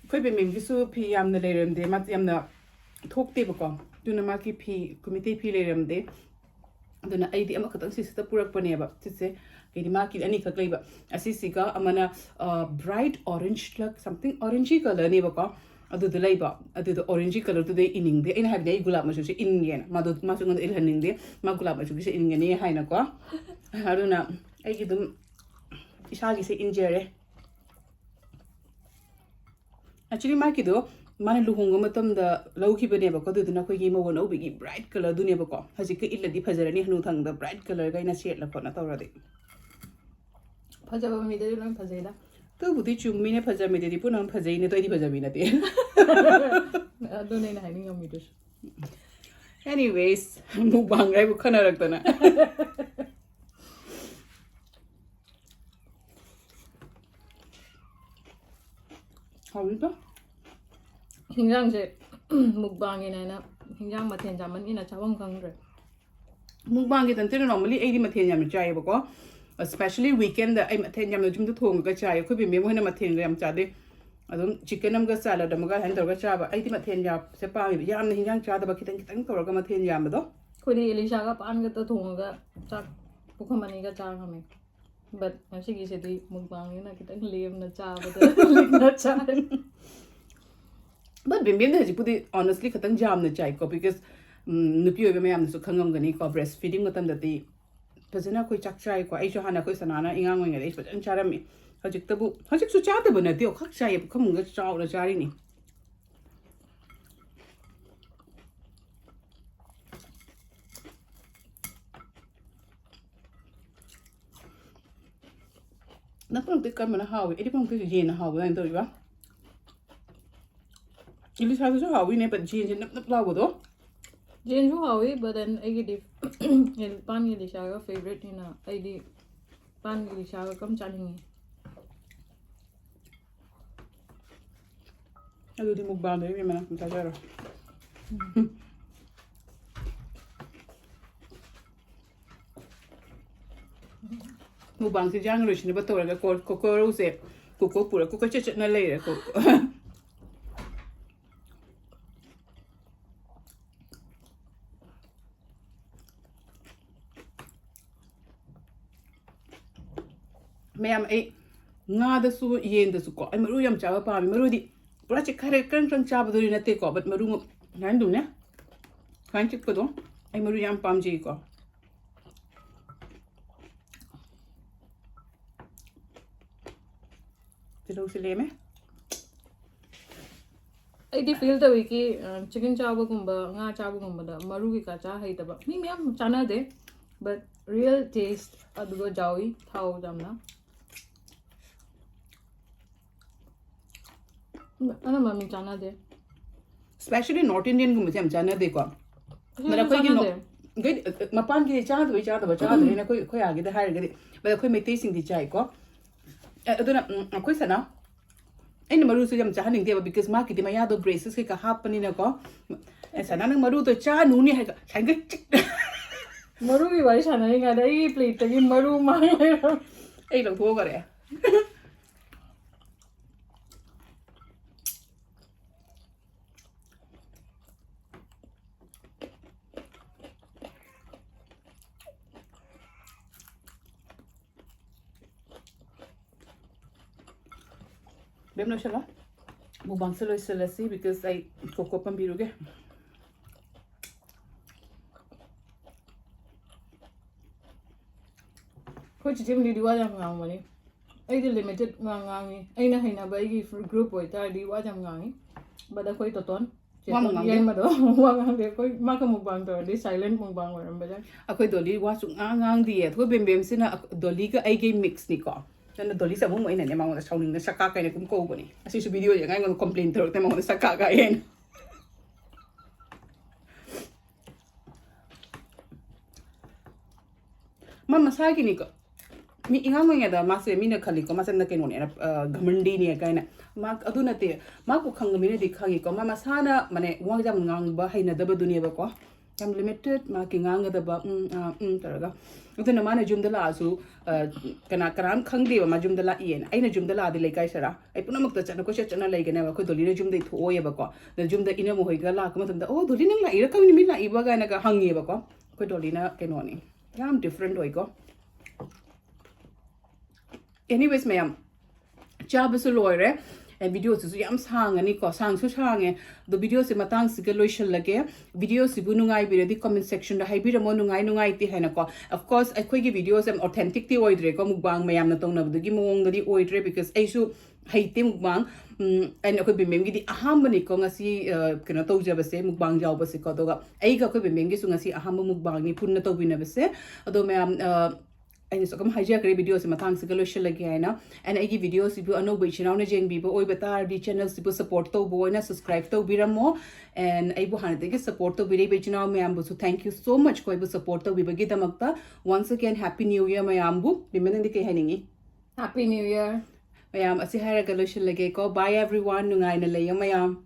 ꯑꯩꯈꯣꯏ ꯕꯦꯝꯕꯦꯝꯒꯤꯁꯨ ꯐꯤ ꯌꯥꯝꯅ ꯂꯩꯔꯝꯗꯦ, ꯃꯥ ꯌꯥꯝꯅ ꯊꯣꯛꯇꯦꯕꯀꯣ, ꯑꯗꯨꯅ ꯃꯥꯒꯤ ꯐꯤ, ꯀꯨꯃꯤꯇꯩ ꯐꯤ ꯂꯩꯔꯝꯗꯦ꯫ ꯑꯗꯨꯅ ꯑꯩꯗꯤ ꯑꯃꯈꯛꯇꯪ ꯁꯤꯁꯤꯗ ꯄꯨꯔꯛꯄꯅꯦꯕ꯫ ꯁꯤꯁꯦ ꯑꯩꯗꯤ ꯃꯥꯒꯤ ꯑꯅꯤꯈꯛ ꯂꯩꯕ꯫ ꯑꯁꯤꯁꯤꯒ ꯑꯃꯅ, ꯑ, bright orange ꯂ something orangey colour ꯅꯦꯕꯀꯣ꯫ ꯑꯗꯨꯗ ꯂꯩꯕ, ꯑꯗꯨꯗ orangey colour ꯗꯨꯗꯤ ꯏꯅꯤꯡꯗꯦ꯫ ꯑꯩꯅ ꯍꯥꯏꯕꯗꯤ ꯑꯩ ꯒꯨꯂꯥꯞ ꯃꯆꯨꯁꯦ ꯏꯟꯒꯦꯅ꯫ ꯃꯥꯗꯣ, ꯃꯥꯁꯨ ꯑꯩꯉꯣꯟꯗ ꯏꯜꯍꯟꯅꯤꯡꯗꯦ꯫ ꯃꯥ ꯒꯨꯂꯥꯞ ꯃꯆꯨꯒꯤꯁꯦ ꯏꯟꯒꯅꯤ ꯍꯥꯏꯅꯀꯣ꯫ ꯑꯗꯨꯅ ꯑꯩꯒꯤ ꯑꯗꯨꯝ ꯏꯁꯥꯒꯤꯁꯦ ꯏꯟꯖꯔꯦ꯫ Actually, ꯃꯥꯒꯤꯗꯣ ꯃꯥꯅ ꯂꯨꯍꯣꯡꯕ ꯃꯇꯝꯗ ꯂꯧꯈꯤꯕꯅꯦꯕꯀꯣ, ꯑꯗꯨꯗꯨꯅ ꯑꯩꯈꯣꯏꯒꯤ ꯃꯧ ꯑꯅꯧꯕꯤꯒꯤ bright colour ꯗꯨꯅꯦꯕꯀꯣ꯫ ꯍꯧꯖꯤꯛꯀ ꯏꯜꯂꯗꯤ ꯐꯖꯔꯅꯤ, ꯍꯅꯨꯊꯪꯗ bright colour ꯒ ꯑꯩꯅ ꯁꯦꯠꯂ ꯈꯣꯠꯅ ꯇꯧꯔꯗꯤ꯫ ꯐꯖꯕ ꯃꯤꯗꯗꯤ ꯂꯣꯏ ꯐꯖꯩꯗ꯫ ꯑꯗꯨꯕꯨꯗꯤ ꯆꯨꯝꯃꯤꯅꯦ, ꯐꯖꯕ ꯃꯤꯗꯗꯤ ꯄꯨꯝꯅꯃꯛ ꯐꯖꯩꯅꯦ, ꯑꯗꯣ ꯑꯩꯗꯤ ꯐꯖꯕꯤ ꯅꯠꯇꯦ꯫ ꯑꯗꯨꯅꯦ ꯑꯩꯅ ꯍꯥꯏꯅꯤꯡꯉꯝꯃꯤꯗꯨꯁꯨ꯫ Anyways, mukbang ꯍꯥꯏꯕꯨ ꯈꯟꯅꯔꯛꯇꯅ꯫ ꯍꯥꯎꯋꯤꯀꯣ? ꯍꯤꯟꯖꯥꯡꯁꯦ mukbang ꯒꯤꯅꯦꯅ ꯍꯤꯟꯖꯥꯡ ꯃꯊꯦꯜ ꯆꯥꯃꯟꯒꯤꯅ ꯆꯥꯐꯝ ꯈꯪꯗ꯭ꯔꯦ꯫ Mukbang ꯒꯤ ꯅꯠꯇꯦ, normally ꯑꯩꯗꯤ ꯃꯊꯦꯜ ꯌꯥꯝꯅ ꯆꯥꯏꯌꯦꯕꯀꯣ꯫ Especially weekend ꯗ ꯑꯩ ꯃꯊꯦꯜ ꯌꯥꯝꯅ ꯌꯨꯝꯗ ꯊꯣꯡꯉꯒ ꯆꯥꯏ꯫ ꯑꯩꯈꯣꯏ ꯕꯦꯝꯕꯦꯝ ꯍꯣꯏꯅ ꯃꯊꯦꯜꯒ ꯌꯥꯝ ꯆꯥꯗꯦ꯫ ꯑꯗꯨꯝ chicken ꯑꯃꯒ salad ꯑꯃꯒ ꯍꯥꯏꯅ ꯇꯧꯔꯒ ꯆꯥꯕ꯫ ꯑꯩꯗꯤ ꯃꯊꯦꯜ ꯌꯥꯝꯕꯁꯦ ꯄꯥꯝꯃꯦꯕ꯫ ꯌꯥꯝꯅ ꯍꯤꯟꯖꯥꯡ ꯆꯥꯗꯕ, ꯈꯤꯇꯪ ꯈꯤꯇꯪ ꯇꯧꯔꯒ ꯃꯊꯦꯜ ꯌꯥꯝꯕꯗꯣ꯫ ꯑꯩꯈꯣꯏꯗꯤ ꯏꯂꯤꯁꯥꯒ ꯄꯥꯟꯒꯇ ꯊꯣꯡꯉꯒ ꯆꯥꯛ ꯄꯨꯈꯝ ꯑꯅꯤꯒ ꯆꯥ ꯉꯝꯃꯦ꯫ But ꯉꯁꯤꯒꯤꯁꯤꯗꯤ mukbang ꯅꯤꯅ ꯈꯤꯇꯪ ꯂꯦꯝꯅ ꯆꯥꯕꯗ ꯂꯤꯛꯅ ꯆꯥꯔꯦ꯫ But ꯕꯦꯝꯕꯦꯝꯗꯤ ꯍꯧꯖꯤꯛꯄꯨꯗꯤ honestly ꯈꯤꯇꯪ ꯌꯥꯝꯅ ꯆꯥꯏꯀꯣ, because, ꯎꯝ, ꯅꯨꯄꯤ ꯑꯣꯏꯕ ꯃꯌꯥꯝꯅꯁꯨ ꯈꯪꯉꯝꯒꯅꯤꯀꯣ, breastfeeding ꯃꯇꯝꯗꯗꯤ ꯐꯖꯅ ꯑꯩꯈꯣꯏ ꯆꯥꯛ ꯆꯥꯏꯀꯣ꯫ ꯑꯩꯁꯨ ꯍꯥꯟꯅ ꯑꯩꯈꯣꯏ ꯁꯅꯥꯅ ꯑꯉꯥꯡ ꯑꯣꯏꯔꯤꯉꯩꯗ ꯑꯩꯁꯨ ꯐꯖꯅ ꯆꯥꯔꯝꯃꯤ꯫ ꯍꯧꯖꯤꯛꯇꯕꯨ, ꯍꯧꯖꯤꯛꯁꯨ ꯆꯥꯗꯕ ꯅꯠꯇꯦ, ꯈꯛ ꯆꯥꯏꯌꯦ, ꯄꯨꯈꯝ ꯑꯃꯒ ꯆꯥꯎꯅ ꯆꯥꯔꯤꯅꯤ꯫ ꯅꯪ ꯄꯨꯂꯞꯇꯤ ꯀꯔꯝꯕꯅ ꯍꯥꯎꯏ? ꯑꯩꯗꯤ ꯄꯨꯂꯞꯇꯤ ꯌꯦꯟꯅ ꯍꯥꯎꯕ ꯑꯗꯨꯃꯥꯏꯅ ꯇꯧꯔꯤꯕ꯫ ꯏꯂꯤꯁꯥꯗꯨꯁꯨ ꯍꯥꯎꯏꯅꯦ, but ꯌꯦꯟꯁꯦ ꯅꯞ ꯅꯞ ꯂꯥꯎꯕꯗꯣ꯫ ꯌꯦꯟꯁꯨ ꯍꯥꯎꯏ, but then ꯑꯩꯒꯤꯗꯤ ꯄꯥꯟꯒꯤ ꯏꯂꯤꯁꯥꯒ favourite ꯅꯤꯅ ꯑꯩꯗꯤ ꯄꯥꯟꯒꯤ ꯏꯂꯤꯁꯥꯒ ꯀꯝ ꯆꯥꯅꯤꯡꯉꯤ꯫ ꯑꯗꯨꯗꯤ mukbangꯗ ꯏꯕꯦꯝꯃ ꯅꯪ ꯆꯥꯖꯔꯣ꯫ Mukbangꯁꯦ ꯏꯟꯖꯥꯡ ꯂꯣꯏꯁꯤꯟꯅꯕ ꯇꯧꯔꯒ ꯀꯣ-, ꯀꯣꯀꯣꯔꯧꯁꯦ ꯀꯣꯀꯣ ꯄꯨꯔ ꯀꯣꯀꯣ ꯆꯠ ꯆꯠꯅ ꯂꯩꯔꯦ ꯀꯣꯀꯣ꯫ ꯃꯌꯥꯝ, ꯑꯩ ꯉꯥꯗꯁꯨ ꯌꯦꯟꯗꯁꯨꯀꯣ ꯑꯩ ꯃꯔꯨ ꯌꯥꯝ ꯆꯥꯕ ꯄꯥꯝꯃꯦ꯫ ꯃꯔꯨꯗꯤ ꯄꯨꯔꯥ ꯆꯤꯛꯈꯥꯏꯔ ꯀ꯭ꯔꯪ ꯀ꯭ꯔꯪ ꯆꯥꯕꯗꯨꯗꯤ ꯅꯠꯇꯦꯀꯣ, but ꯃꯔꯨ ꯁꯨꯃꯥꯏꯅ ꯇꯧꯅꯦ, ꯁꯨꯃꯥꯏꯅ ꯆꯤꯛꯄꯗꯣ ꯑꯩ ꯃꯔꯨ ꯌꯥꯝ ꯄꯥꯝꯖꯩꯀꯣ꯫ ꯇꯤꯜꯍꯧꯁꯤ ꯂꯦꯝꯃꯦ꯫ ꯑꯩꯗꯤ feel ꯇꯧꯏ ꯀꯤ, ꯑ, chicken ꯆꯥꯕꯒꯨꯝꯕ, ꯉꯥ ꯆꯥꯕꯒꯨꯝꯕꯗ ꯃꯔꯨ ꯀꯩꯀꯥ ꯆꯥ ꯍꯩꯇꯕ ꯃꯤ ꯃꯌꯥꯝ ꯆꯥꯅꯗꯦ, but real taste ꯑꯗꯨꯒ ꯌꯥꯎꯏ, ꯊꯥꯎ ꯌꯥꯝꯅ꯫ ꯑꯅꯝꯕ ꯃꯤ ꯆꯥꯅꯗꯦ꯫ Especially North Indianꯒꯨꯝꯕꯁꯦ ꯌꯥꯝ ꯆꯥꯅꯗꯦꯀꯣ꯫ ꯑꯩꯈꯣꯏꯁꯨ ꯃꯔꯛ ꯑꯩꯈꯣꯏꯒꯤ ꯆꯥꯅꯗꯦ꯫ ꯅꯣ-, ꯒꯩ-, ꯃꯄꯥꯟꯒꯤ ꯆꯥꯗꯕꯩ ꯆꯥꯗꯕ ꯆꯥꯗꯕꯅꯤꯅ ꯑꯩꯈꯣꯏ, ꯑꯩꯈꯣꯏ ꯑꯥꯒꯤꯗ ꯍꯥꯏꯔꯒꯗꯤ, ꯃꯔꯛ ꯑꯩꯈꯣꯏ ꯃꯩꯇꯩꯁꯤꯡꯗꯤ ꯆꯥꯏꯀꯣ꯫ ꯑꯦ, ꯑꯗꯨꯅ, ꯎꯝ, ꯑꯩꯈꯣꯏ ꯁꯅꯥ, ꯑꯩꯅ ꯃꯔꯨꯁꯨ ꯌꯥꯝ ꯆꯥꯍꯟꯅꯤꯡꯗꯦꯕ, because ꯃꯥꯒꯤꯗꯤ ꯃꯌꯥꯗꯣ braces ꯀꯩꯀꯥ ꯍꯥꯞꯄꯅꯤꯅꯀꯣ꯫ ꯑꯦ, ꯁꯅꯥ, ꯅꯪ ꯃꯔꯨꯗꯣ ꯆꯥꯅꯨꯅꯦ ꯍꯥꯏꯔꯒ ꯁꯥꯏꯒ ꯆꯤꯛ-, ꯃꯔꯨꯒꯤ ꯋꯥꯔꯤ ꯁꯥꯟꯅꯔꯤꯉꯩꯗ ꯑꯩꯒꯤ plateꯇꯒꯤ ꯃꯔꯨ ꯃꯥꯡ ꯂꯩꯔꯝꯃꯦ꯫ ꯑꯩ ꯂꯧꯊꯣꯛꯈꯔꯦ꯫ ꯕꯦꯝ, ꯂꯣꯏꯁꯤꯜꯂꯣ꯫ Mukbangꯁꯦ ꯂꯣꯏꯁꯤꯜꯂꯁꯤ, because ꯑꯩ ꯀꯣꯀꯣ ꯄꯥꯝꯕꯤꯔꯨꯒꯦ꯫ ꯑꯩꯈꯣꯏ ꯆꯤꯆꯦ ꯃꯤꯂꯤꯗꯤ ꯋꯥ ꯌꯥꯝ ꯉꯥꯡꯕꯅꯤ꯫ ꯑꯩꯗꯤ limited ꯋꯥ ꯉꯥꯡꯉꯤ꯫ ꯑꯩꯅ ꯍꯩꯅꯕ ꯑꯩꯒꯤ fr-, group ꯑꯣꯏꯇꯥꯔꯗꯤ ꯋꯥ ꯌꯥꯝ ꯉꯥꯡꯉꯤ꯫ But ꯑꯩꯈꯣꯏ ꯇꯣꯇꯣꯟ, ꯋꯥ ꯆꯦꯇꯣꯟ ꯉꯥꯡꯗꯦ꯫ ꯌꯦꯡꯕꯗꯣ ꯋꯥ ꯉꯥꯡꯗꯦ꯫ ꯑꯩꯈꯣꯏ ꯃꯥꯒ mukbang ꯇꯧꯔꯗꯤ silent mukbang ꯑꯣꯏꯔꯝꯕ ꯌꯥꯏ꯫ ꯑꯩꯈꯣꯏ ꯗꯣꯂꯤ ꯋꯥ ꯁꯨꯡꯉꯥꯡ ꯉꯥꯡꯗꯤꯌꯦ꯫ ꯑꯩꯈꯣꯏ ꯕꯦꯝꯕꯦꯝꯁꯤꯅ ꯑꯩꯈ-, ꯗꯣꯂꯤꯒ ꯑꯩꯒꯤ mixꯅꯤꯀꯣ꯫ ꯅꯪꯅ ꯗꯣꯂꯤ ꯆꯥꯕꯨꯡ ꯑꯩꯅꯅꯦ ꯃꯉꯣꯟꯗ ꯁꯥꯎꯅꯤꯡꯅ ꯁꯛꯀꯥ ꯀꯥꯏꯅ ꯀꯨꯝ ꯀꯧꯕꯅꯦ꯫ ꯑꯁꯤꯁꯨ ꯚꯤꯗꯤꯑꯣ ꯌꯦꯡꯉ ꯑꯩꯉꯣꯟꯗ ꯀꯝꯄ꯭ꯂꯦꯟ ꯇꯧꯔꯛꯇꯦ ꯃꯉꯣꯟꯗ ꯁꯛꯀꯥ ꯀꯥꯏꯅ꯫ ꯃꯥ ꯃꯁꯥꯒꯤꯅꯤꯀꯣ꯫ ꯃꯤ ꯏꯉꯥꯡ ꯑꯣꯏꯔꯤꯉꯩꯗ ꯃꯥꯁꯦ ꯃꯤꯅ ꯈꯜꯂꯤꯀꯣ, ꯃꯥꯁꯦ ꯌꯥꯝꯅ ꯀꯩꯅꯣꯅꯦꯅ, ꯑ, ꯘꯃꯟꯗꯤꯅꯦ ꯀꯥꯏꯅ꯫ ꯃꯥ ꯑꯗꯨ ꯅꯠꯇꯦ꯫ ꯃꯥꯕꯨ ꯈꯪꯕ ꯃꯤꯅꯗꯤ ꯈꯪꯉꯤꯀꯣ꯫ ꯃꯥ ꯃꯁꯥꯅ ꯃꯥꯅꯦ ꯋꯥ ꯌꯥꯝ ꯉꯥꯡꯕ ꯍꯩꯅꯗꯕꯗꯨꯅꯦꯕꯀꯣ꯫ ꯌꯥꯝ ꯂꯤꯃꯤꯇꯦꯠ ꯃꯥꯒꯤ ꯉꯥꯡꯒꯗꯕ, ꯎꯝ, ꯑꯥ, ꯎꯝ ꯇꯧꯔꯒ꯫ ꯑꯗꯨꯅ ꯃꯥꯅ ꯌꯨꯝꯗ ꯂꯥꯛꯑꯁꯨ, ꯑ, ꯀꯅꯥ, ꯀꯅꯥꯝ ꯈꯪꯗꯦꯕ ꯃꯥ ꯌꯨꯝꯗ ꯂꯥꯛꯏꯌꯦꯅ꯫ ꯑꯩꯅ ꯌꯨꯝꯗ ꯂꯥꯛꯑꯗꯤ ꯂꯩꯀꯥꯏ ꯁꯔꯥ ꯑꯩ ꯄꯨꯝꯅꯃꯛꯇ ꯆꯠꯅ ꯀꯣꯏꯆꯠ ꯆꯠꯅ ꯂꯩꯒꯅꯦꯕ꯫ ꯑꯩꯈꯣꯏ ꯗꯣꯂꯤꯅ ꯌꯨꯝꯗꯩ ꯊꯣꯛꯑꯣꯏꯌꯦꯕꯀꯣ꯫ ꯑꯗ ꯌꯨꯝꯗ ꯏꯅꯝꯃ ꯍꯣꯏꯒ ꯂꯥꯛꯄ ꯃꯇꯝꯗ, "ꯑꯣ, ꯗꯣꯂꯤ ꯅꯪ ꯂꯥꯛꯏꯔꯥ? ꯀꯔꯤꯅꯣ ꯃꯤ ꯂꯥꯛꯏꯕ?" ꯀꯥꯏꯅꯒ ꯍꯪꯉꯦꯕꯀꯣ꯫ ꯑꯩꯈꯣꯏ ꯗꯣꯂꯤꯅ ꯀꯩꯅꯣꯅꯤ, ꯌꯥꯝ ꯗꯤꯐ꯭ꯔꯦꯟ ꯑꯣꯏꯀꯣ꯫ ꯑꯦꯅꯤꯋꯦꯁ ꯃꯌꯥꯝ, ꯆꯥꯕꯁꯨ ꯂꯣꯏꯔꯦ꯫ ꯑꯦ, ꯚꯤꯗꯤꯑꯣꯁꯤꯁꯨ ꯌꯥꯝ ꯁꯥꯡꯉꯅꯤꯀꯣ, ꯁꯥꯡꯁꯨ ꯁꯥꯡꯉꯦ꯫ ꯑꯗꯣ ꯚꯤꯗꯤꯑꯣꯁꯦ ꯃꯇꯥꯡꯁꯤꯒ ꯂꯣꯏꯁꯤꯜꯂꯒꯦ꯫ ꯚꯤꯗꯤꯑꯣꯁꯤꯕꯨ ꯅꯨꯡꯉꯥꯏꯕꯤꯔꯗꯤ comment sectionꯗ ꯍꯥꯏꯕꯤꯔꯝꯃꯣ, ꯅꯨꯡꯉꯥꯏ ꯅꯨꯡꯉꯥꯏꯇꯦ ꯍꯥꯏꯅꯀꯣ꯫ Of course, ꯑꯩꯈꯣꯏꯒꯤ ꯚꯤꯗꯤꯑꯣꯁꯦ ꯌꯥꯝ authenticꯇꯤ ꯑꯣꯏꯗ꯭ꯔꯦꯀꯣ, ꯃꯨꯛꯕꯥꯡ ꯃꯌꯥꯝꯅ ꯇꯧꯅꯕꯗꯨꯒꯤ ꯃꯑꯣꯡꯗꯗꯤ ꯑꯣꯏꯗ꯭ꯔꯦ, because ꯑꯩꯁꯨ ꯍꯩꯇꯦ ꯃꯨꯛꯕꯥꯡ꯫ ꯎꯝ, and ꯑꯩꯈꯣꯏ ꯕꯦꯝꯕꯦꯝꯒꯤꯗꯤ ꯑꯍꯥꯟꯕꯅꯤꯀꯣ ꯉꯁꯤ, ꯑ, ꯀꯩꯅꯣ ꯇꯧꯖꯕꯁꯦ, ꯃꯨꯛꯕꯥꯡ ꯌꯥꯎꯕꯁꯦꯀꯣ꯫ ꯑꯗꯨꯒ ꯑꯩꯒ ꯑꯩꯈꯣꯏ ꯕꯦꯝꯕꯦꯝꯒꯤꯁꯨ ꯉꯁꯤ ꯑꯍꯥꯟꯕ ꯃꯨꯛꯕꯥꯡꯅꯤ ꯄꯨꯟꯅ ꯇꯧꯃꯤꯟꯅꯕꯁꯦ꯫ ꯑꯗꯣ ꯃꯌꯥꯝ, ꯑ, ꯑꯩꯅꯁꯨ ꯑꯗꯨꯝ ꯍꯥꯏꯖꯈ꯭ꯔꯦ ꯚꯤꯗꯤꯑꯣꯁꯦ ꯃꯇꯥꯡꯁꯤꯒ ꯂꯣꯏꯁꯤꯜꯂꯒꯦ ꯍꯥꯏꯅ꯫ And ꯑꯩꯒꯤ ꯚꯤꯗꯤꯑꯣꯁꯤꯕꯨ ꯑꯅꯧꯕ ꯏꯆꯤꯟ ꯏꯅꯥꯎꯅ ꯌꯦꯡꯕꯤꯕ ꯑꯣꯏꯕ ꯇꯥꯔꯗꯤ, ꯆꯦꯅꯦꯜꯁꯤꯕꯨ ꯁꯞꯄꯣꯔꯠ ꯇꯧꯕ ꯑꯣꯏꯅ ꯁꯕꯁꯀ꯭ꯔꯥꯏꯕ ꯇꯧꯕꯤꯔꯝꯃꯣ꯫ And ꯑꯩꯕꯨ ꯍꯥꯟꯅꯗꯒꯤ ꯁꯞꯄꯣꯔꯠ ꯇꯧꯕꯤꯔꯛꯏꯕ ꯏꯆꯤꯟ ꯏꯅꯥꯎ ꯃꯌꯥꯝꯕꯨꯁꯨ thank you so much ꯀꯣ ꯑꯩꯕꯨ support ꯇꯧꯕꯤꯕꯒꯤꯗꯃꯛꯇ꯫ Once again, Happy New Year ꯃꯌꯥꯝꯕꯨ꯫ ꯕꯤꯃꯦꯟ, ꯅꯪꯗꯤ ꯀꯩ ꯍꯥꯏꯅꯤꯡꯉꯤ? Happy New Year. ꯃꯌꯥꯝ, ꯑꯁꯤ ꯍꯥꯏꯔꯒ ꯂꯣꯏꯁꯤꯜꯂꯒꯦꯀꯣ꯫ Bye everyone, ꯅꯨꯡꯉꯥꯏꯅ ꯂꯩꯌꯣ ꯃꯌꯥꯝ꯫